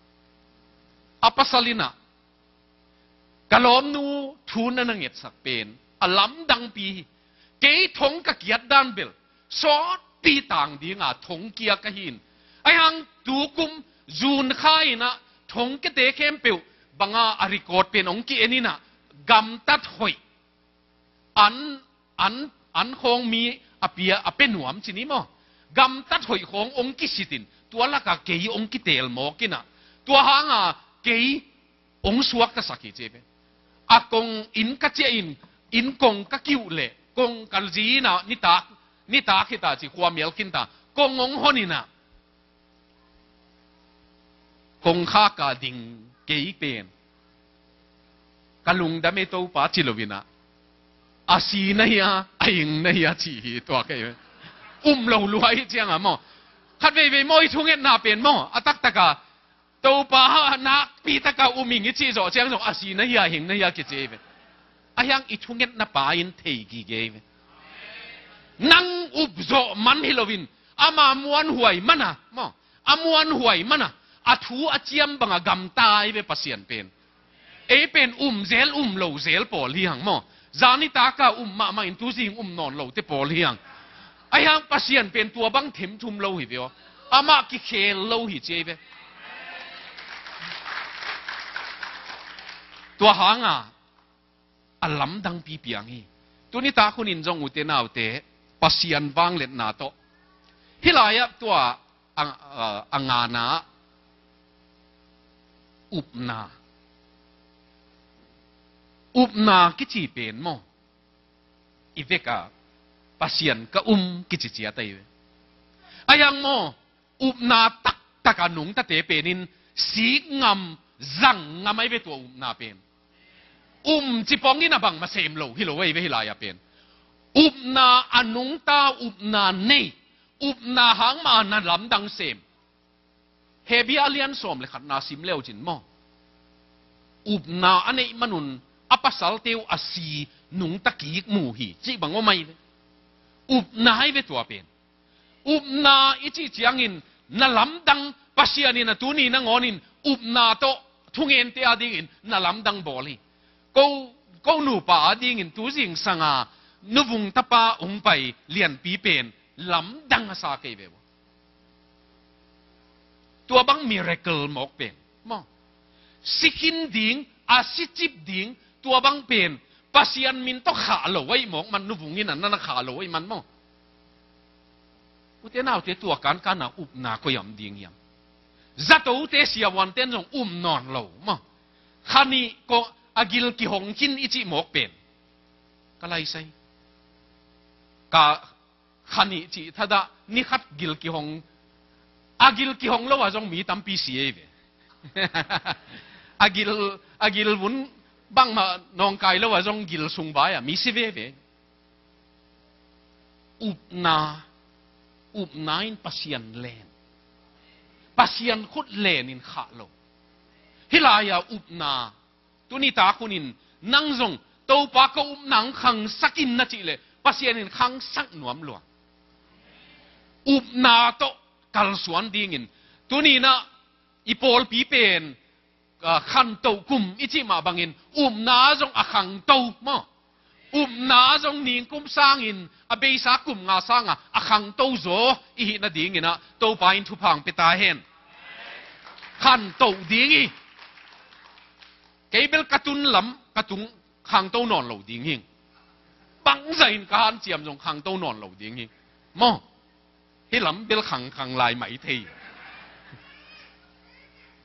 A pasal in ah, "Ka lawmnu, thu na na ngetsak pen a lamdangpi hi. Kei thong ka kiat dan bel sawtpi tang ding a thong kia ka hi in, a hiang tu kum June kha in ah thong kiate khempeuh bang a, a record pen hong ki-en in ah, gamtat hoih, an, an, an khawng mi a pia, a pia nuam ci ni maw, gamtat hoih khawng hong kisit in, tua lak a kei hong kitel mawk in ah, tua hang a kei hong suaktasak hi," ci ei ve. "A kong inn ka ciah in, inn kong ka kiuh leh, kong ka zi in ah, nitak, nitak hi ta ci, khua mial khin ta, kong hong hon in ah, kongkhak a ding kei pen ka lungdam ei Topa," ci lo in ah, "A si na hia, a hing na hia?" ci hi tua kei. Um lo lua hi ciang a maw. Khat veivei maw, hih thungetna pen maw, a taktak a Topa, nakpi tak a um ing i cih zawh ciang zong, "A si na hia, a hing na hia?" kici ei ve. A hiang i thungetna pa in thei gige ei ve. Nang up zawh man hi lo in, ama muanhuai man a maw, a muanhuai man a, a thu a ciam bang a gamta ei ve Pasian pen. Ei pen um zel um lo zel pawl hi hang maw. Zan nitak a um mahmah in, tuzing um nawn lote pawl hi hang. A hiang Pasian pen tua bang themthum lo hi ve aw. Amah kikhel lo hi ci ei ve. Tua hang a a lamdangpi piang hi. Tuni tak hun in zong, ute naute, Pasian vangliatna tawh, hih lai-ah tua a, a, a ngana, upna. Upna kici pen maw, i vek a, "Pasian, ka um," kici ciat ahi ve. A hiang maw, upna taktak a nungtate pen in sik ngam, zang ngam ahi ve tua upna pen. Um ci pong in a bangmah sem lo hi lo ahi ve hih lai-ah pen. Upna a nungta, upna nei, upna hang mah a na lamdang sem. Hebru a lian sawm le khatna sim le uh cin maw, upna a neih manun a pasalte uh a si nungta kik mu hi cih bang om ahi ve. Upna ahi ve tua pen. Upna i cih ciangin na lamdang, Pasian in a tuni nangawnin upna tawh thungente adingin na lamdang bawl hi. Ko, ko nupa adingin tu zingsang a nuvung tapa hong pai lianpi pen lamdang a sa kei ve uh. Tua bang miracle mawk pen maw, si khin ding, a si cip ding, tua bang pen Pasian min tawh khah lo ahi mawk man, nuvung in a na na khah lo ahi man maw. Ute naute, tua kankana upna koi am ding hiam? Zatote siavuanten zong um nawn lo maw. Kha nih kong a gil kihong khin i cih mawk pen ka laisai. Ka kha nih cih thadah, ni khat gil kihong, a gil kihong lo a zong mi tampi si ei ve. A gil, a gil vun bangmah nawngkai lo a zong gil sung vai a mi si veve. Upna, upna in Pasian len, Pasian khut len in khah lo. Hih lai-a upna, tuni tak hunin nang zong Topa, ka upna hong khangsak in na cih leh Pasian in khangsak nuam lua. Upna tawh kalsuan dingin, tuni-in ah i pawlpi pen, ah, khantoh kum i cih mah bangin upna zong a khangto maw. Upna zong ningkum sangin a beisa kum nga sanga a khangto zaw i hih nadingin ah Topa in thupha hong pia ta hen. Khantoh ding hi. Kei bel ka tun lam, ka tung khangto nawn lo ding hi. Bangzah in ka hanciam zong khangto nawn lo ding hi maw. Hih lam bel khangkhang lai mah i thei.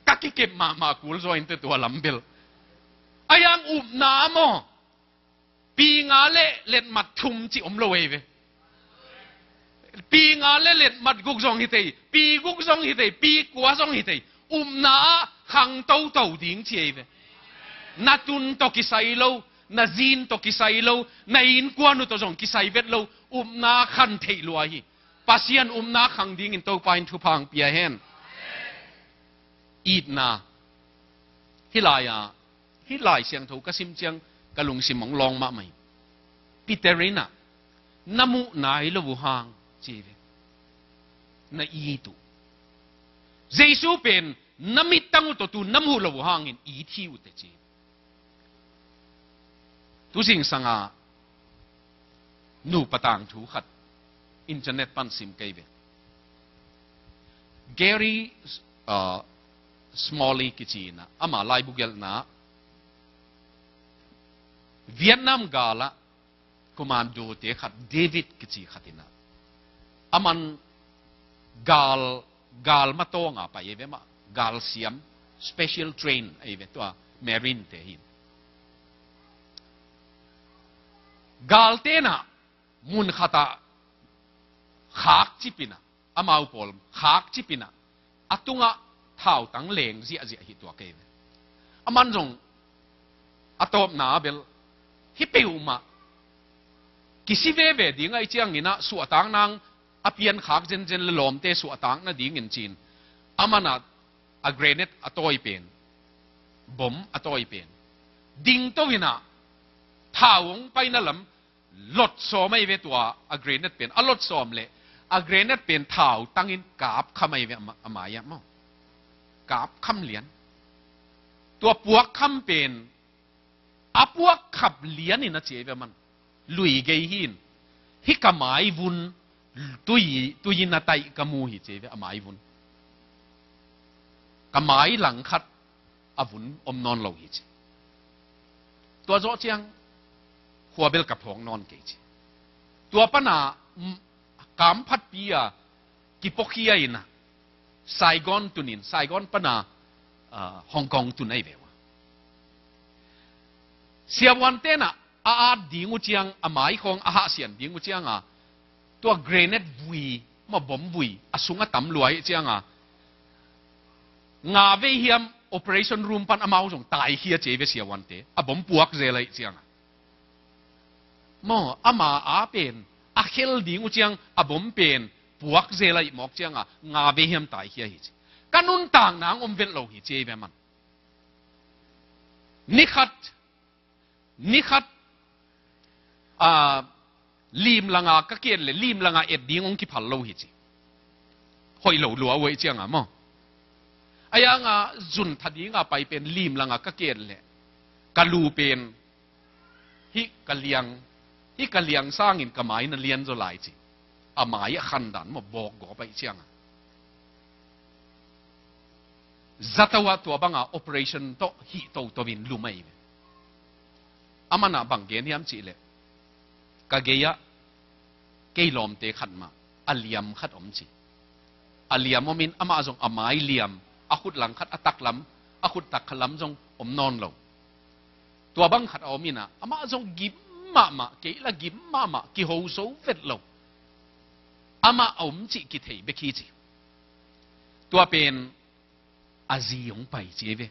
Ka kikep mahmah kul zaw in teh tua lam bel. A yang upna maw. Pi nga le letmat thum cih om lo ei ve. Pi nga le letmat guk zong hi thei, pi guk zong hi thei, pi kua zong hi thei. Upna ah khangtoto ding ci ei ve. Na tun tawh kisai lo, na zin tawh kisai lo, na innkuan uh tawh zong kisai vet lo, upna khan theih lua hi. Pasian upna khang dingin Topa in thupha hong pia hen. Itna. Hih lai-a, hih Lai Siangtho ka sim ciang ka lungsim hong lawng mahmah hi. Peter in ah, na muh nai lo uh hang ci ve. Na it uh. Jesu pen na mittang uh tawh tu na muh lo uh hangin it hi uh teh ci. Tu zingsanga nupa tangthu khat internet pan sim kei ve. Gary, uh, Smalley kici in ah, ama laibu gelhna, Vietnam gal ah commando te khat, David kici khat in ah, aman gal, gal matawnga pai ei ve mah, gal siam, special train ei ve, tua Marine te hi in. Galte in ah mun khat ah khakcip in ah, amau pawl khakcip in ah, a tungah thautang leng ziahziah hi tuak ei ve. Aman zong a tawpna bel hih peuhmah kisi veve ding ahih ciangin ah, suahtak nang a piankhak zenzen le lawmte suahtak nadingin ci-in, aman ah a grenade a tawi pen, bom a tawi pen dingto in ah, thau hong paina lam lot sawm ei ve, tua a grenade pen a lot sawm leh a grenade pen thautangin kap kham ei ve, a ma-, a mai ah maw. Kap kham lian. Tua puak kham pen a puak khap lian in a ci ei ve aman. Lui gei hi in, hih ka mai vun tui, tui in a taih ka mu hi ci ei ve, a mai vun. Ka mai langkhat a vun om nawn lo hi ci. Tua zawh ciang khua bel ka phawk nawn kei ci. Tua pana, mm, kamphatpi a kipuakhia in ah, Saigon tun in, Saigon pana, ah, Hong Kong tun ahi ve ua. Siavuante'n ah a at ding uh ciang, a mai khawng a hahsian ding uh cianga, tua grenade vui, ma bom vui a sung a tam lua ahih cianga, nga vei hiam operation room pan amau zong taikhia ci ei ve siavuante, a bom puak zel ahih cianga. Maw, ama a pen a khel ding uh ciang, a bom pen puak zel ahih mawk cianga, nga vei hiam taikhia hi ci. Ka nuntakna hong om vet lo hi ci ei ve aman. Ni khat, ni khat, a, lim langa ka ki-et leh, lim langa et ding hong kiphal lo hi ci. Hoih lo lua uh ahih cianga maw. A yanga zun tha dinga pai pen lim langa ka ki-et leh, ka lu pen hih ka liang, hih ka liang sangin ka mai na lian zaw lai ci. A mai a khandan maw, bawk gawp ahih cianga zato ah tua banga operation tawh hih toto in lum ahi ve. Aman ah bang gen hiam cihleh, ka gei-ah kei lawmte khat mah a liam khat om ci. A liam omin amah zong a mai liam, a khut langkhat a taklam, a khut taklam zong om nawn lo. Tua bang khat a om inah amah zong gim mahmah, kei la gim mahmah, kihozo vet lo. Amah a om cih kithei bek hi ci. Tua pen a zi hong pai ci ei ve.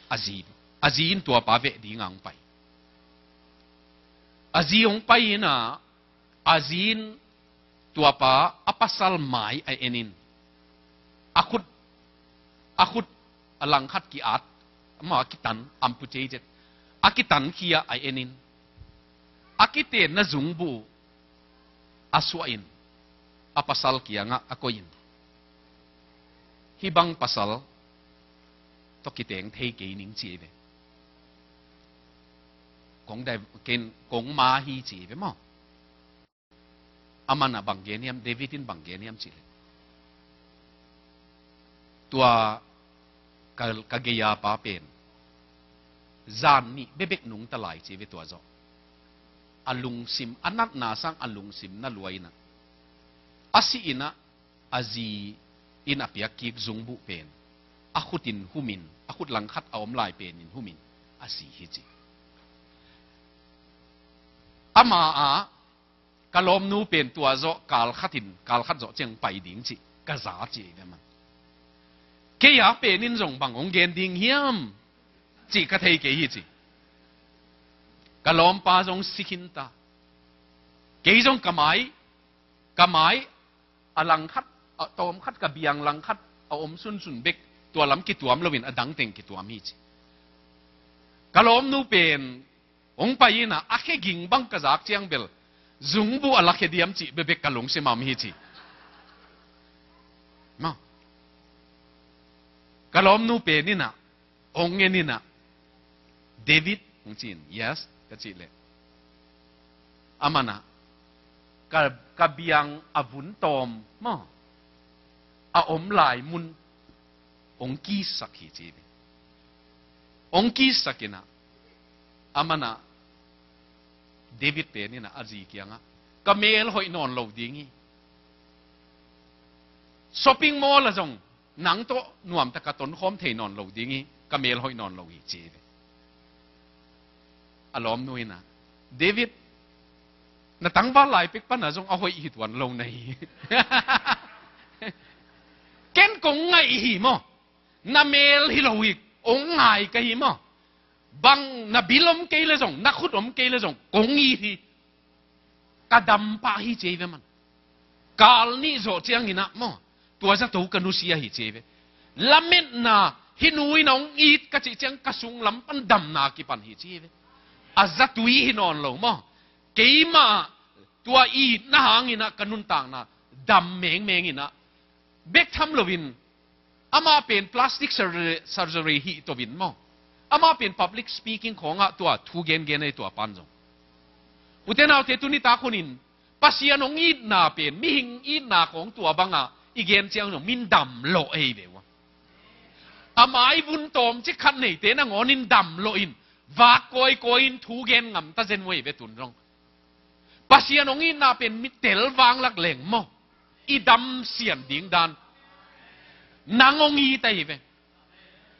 A zi, a zi in tua pa veh dinga hong pai. A zi hong pai inah a zi in tua pa a pasal mai a enin a khut, a khut a langkhat ki-at, amah a kitan, amputate, a kitan khia a enin a kitenna zungbuh a suahin a pasal kiangah a koihin, hih bang pasal tawh kiteng thei kei ning ci ei ve. Kong dai, ken kong ma hi ci ei ve maw. Aman ah bang gen hiam, David in bang gen hiam cihleh, tua ka, ka gei-a pa pen zan nih bebek nungta lai ci ei ve tua zawh. A lungsim, a natna sang a lungsim na lua inah a si inah a zi in a piak kik zungbuh pen a khutin humin, a khut langkhat a om lai penin humin a si hi ci. Ama a ka lawmnu pen tua zawh kalkhatin, kalkhat zawh ciang pai ding cih ka za ci ei ve man. Kei a penin zong bang hong gen ding hiam cih ka thei kei hi ci. Ka lawmpa zong si khinta. Kei zong ka mai, ka mai a langkhat, a tawmkhat, ka biang langkhat a om sunsun bek, tua lam kituam loin a dangteng kituam hi ci. Ka lawmnu pen hong pai inah a khe ging bang ka zak ciang bel zungbuh a lakhia diam cih bebek ka lungsim ah om hi ci. Maw. Ka lawmnu pen inah hong en inah, "David," hong ci-in, "Yes," ka cihleh, aman ah ka, ka biang a vun tawm maw, a om lai mun hong kisak hi ci ve. Hong kisak inah aman ah David pen inah a zi kiangah, "Ka mel hoih nawn lo ding hi. Shopping mall ah zong nang tawh nuamtak a tonkhawm thei nawn lo ding hi, ka mel hoih nawn lo hi," ci ei ve. A lawmnu inah, "David, na tangval lai pek panah zong a hoih hi tuan lo na hi. Ken kong ngaih hi maw. Na mel hi lo hi, hong ngai ka hi maw. Bang na bil om kei le zong, na khut om kei le zong, kong it hi. Ka dam pah hi," ci ei ve man. Kal nih zawh ciang inah maw, tua zato ka nusia hi ci ei ve. Lametna, hih nu in hong it ka cih ciang ka sunglam pan damna kipan hi ci ei ve. A zatui hi nawn lo maw. Keimah tua itna hang inah ka nuntakna dam mengmeng inah, bek tham loin, amah pen plastic surgery, surgery hih to in maw, amah pen public speaking khawngah tua thu gengen ei, tua pan zong. Ute naute, tuni tak hunin Pasian hong itna pen, mihing itna khawng tua bangah i gen ciang zong min dam lawh ei ve ua. A mai vun tawm cik khat neite nangawnin dam lawhin, vak kawikawi in thu gen ngam ta zen uh ei ve tun zong. Pasian hong itna pen mi tel vanglak leng maw, i dam sian ding dan. Nang hong it ahi ve.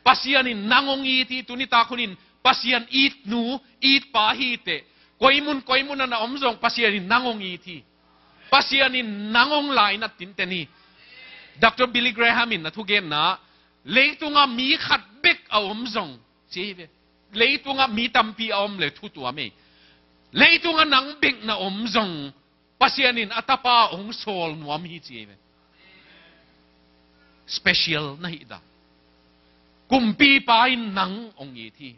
Pasian in nang hong it hi. Tuni tak hunin Pasian it nu, it pa hi teh, koi mun koi mun a na om zong Pasian in nang hong it hi. Pasian in nang hong lainat tinten hi. Doctor Billy Graham in a thugenna, "Leitungah mi khat bek a om zong," ci hi ve. "Leitungah mi tampi a om le thu tuam ei. Leitungah nang bek na om zong Pasian in a tapa hong sawl nuam hi," ci hi ve. Special na hih dan. Kumpipa in nang hong it hi.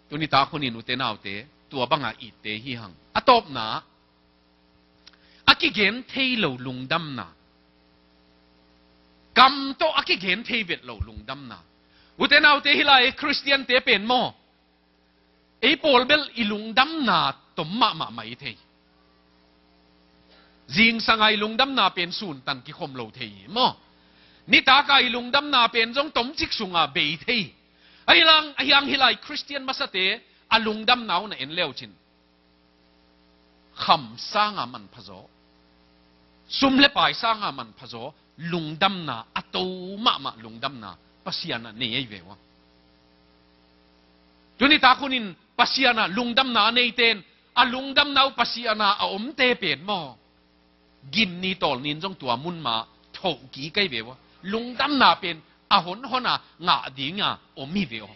Tuni tak hunin ute naute, tua bangah itte hi hang. A tawpna, a kigen thei lo lungdamna. Kam tawh a kigen thei vet lo lungdamna. Ute naute, hih lai Khristiante pen maw, ei pawl bel i lungdamna tom mahmah mah i thei. Zingsang a i lungdamna pen suntan kikhom lo thei hi maw? Nitak a i lungdamna pen zong tomcik sunga bei thei. Ahi lang, ahi hang hih lai Khristian masate a lungdamna uh na en le uh cin, kham sanga manpha zaw, sum le pai sanga manpha zaw, lungdamna a to mahmah lungdamna Pasian ah nei ahi ve uh a. Tuni tak hunin Pasian ah lungdamna a neite in a lungdamna uh Pasian ah a omte pen maw, gimni tawlnin zong tua mun mah thoh kik ahi ve uh a. Lungdamna pen a honhon a ngah dinga om hi ve uh a.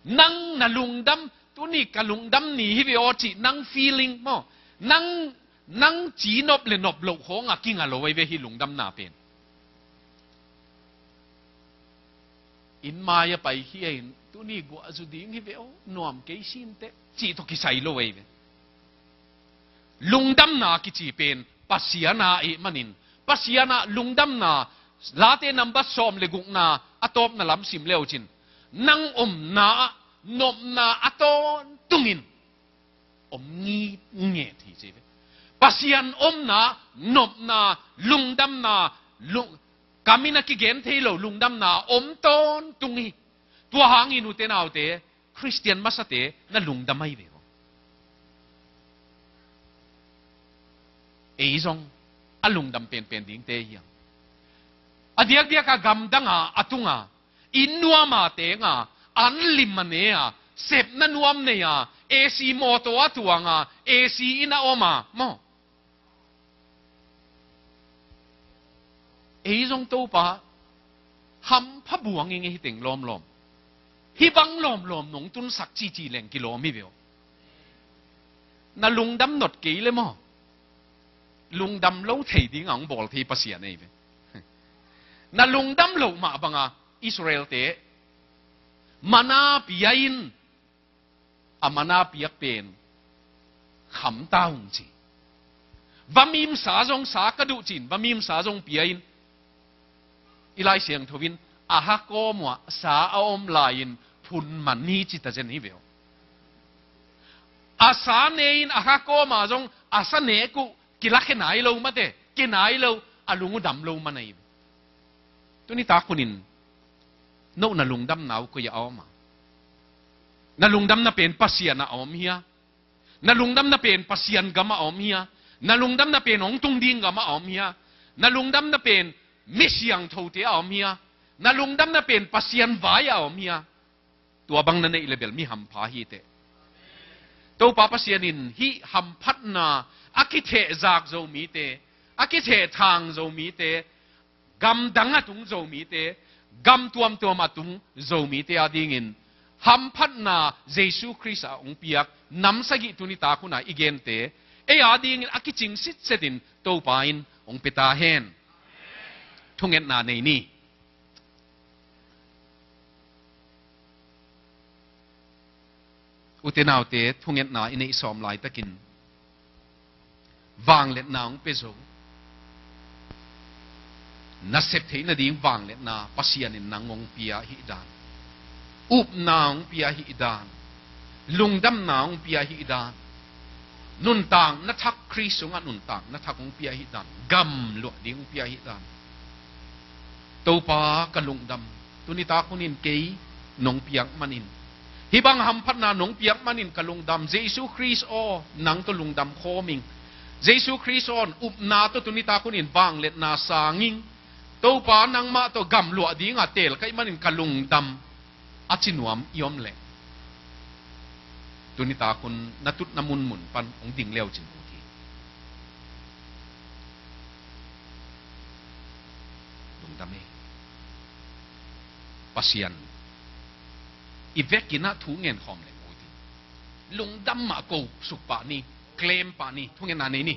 Nang na lungdam, tuni ka lungdam ni hi ve aw cih nang feeling maw, nang, nang ci nop le nop loh khawng a kinga lo ahi ve hih lungdamna pen. Inn mai a pai hi a in, tuni guah zu ding hi ve aw, nuam kei sinteh cih tawh kisai lo ahi ve. Lungdamna kici pen Pasian ah ahih manin, Pasian ah lungdamna, Late nambat sawm le gukna a tawpna lam sim le uh cin, nang omna ah, nopna a tawntungin om ngitnget hi ci ve. Pasian omna, nopna, lungdamna, lung, kam in a kigen thei lo lungdamna om tawntung hi. Tua hangin ute naute, Khristian masate na lungdam ahi ve uh a. Ei zong a lungdam penpen dingte hi hang. A diakdiak a gamdang a, a tung a, inn nuam a teng a, an lim a ne a, sepna nuam nei a, A C mawtaw a tuang a, A C inn a om a maw? Ei zong Topa hampha buang ing ei hi teng lawmlawm. Hih bang lawmlawm nong tunsak cici leng kilawm hi ve aw. Na lungdam nop kei le maw? Lungdam lo thei dinga hong bawl thei Pasian ahi ve. Na lungdam loh mah banga Israelte mana pia in, a mana piak pen kham ta ung ci. Vamimsa zong sa ka duh ci-in vamimsa zong pia in, i Lai Siangtho in a ha kawm uh ah sa a om lai-in phun man hi ci ta zen hi ve aw. A sa ne in a ha kawm ah zong a sa nek uh kilakhia nai lo mate, kia nai lo, a lung uh dam lo man ahi. Tuni tak hunin, no na lungdamna uh koi ah a om a? Na lungdamna pen Pasian ah a om hia? Na lungdamna pen Pasian gam ah a om hia? Na lungdamna pen hong tung ding gam ah a om hia? Na lungdamna pen mi siangthote ah a om hia? Na lungdamna pen Pasian vai ah a om hia? Tua bang na neih le bel mi hampha hi teh. Topa Pasian in hih hamphatna a kithehzak zo mite, a kithehthang zo mite, gamdang a tung zo mite, gam tuamtuam a tung zo mite adingin hamphatna Jesu Khrist ah hong piak nam sagih tuni tak hun a i gente ei adingin a kicing sitset in Topa in hong pia ta hen. Thungetna nei ni. Ute naute, thungetna i neih sawm laitakin vangliatna hong pia zo. Na sep theih nading vangliatna Pasian in nang hong pia ahih dan, upna hong pia ahih dan, lungdamna hong pia ahih dan, nuntak na thak, Khrist sungah nuntak na thak hong pia ahih dan, gam luah ding hong pia ahih dan. Topa, ka lungdam. Tuni tak hunin kei nong piak manin, hih bang hamphatna nong piak manin ka lungdam. Jesu Khrist aw, nang tawh lungdam khawm ing. Jesu Khrist aw, upna tawh tuni tak hunin vangliatna sang ing. Topa, nangmah tawh gam luah dinga teel ka hih manin ka lungdam, a ci nuam i om leh, tuni tak hun na tutna munmun pan hong ding le uh cin ut hi. Lungdam e. Pasian i vekin ah thu ngen khawm leng ut hi. Lungdam mah ko suk pah ni, claim pah ni, thungetna nei ni.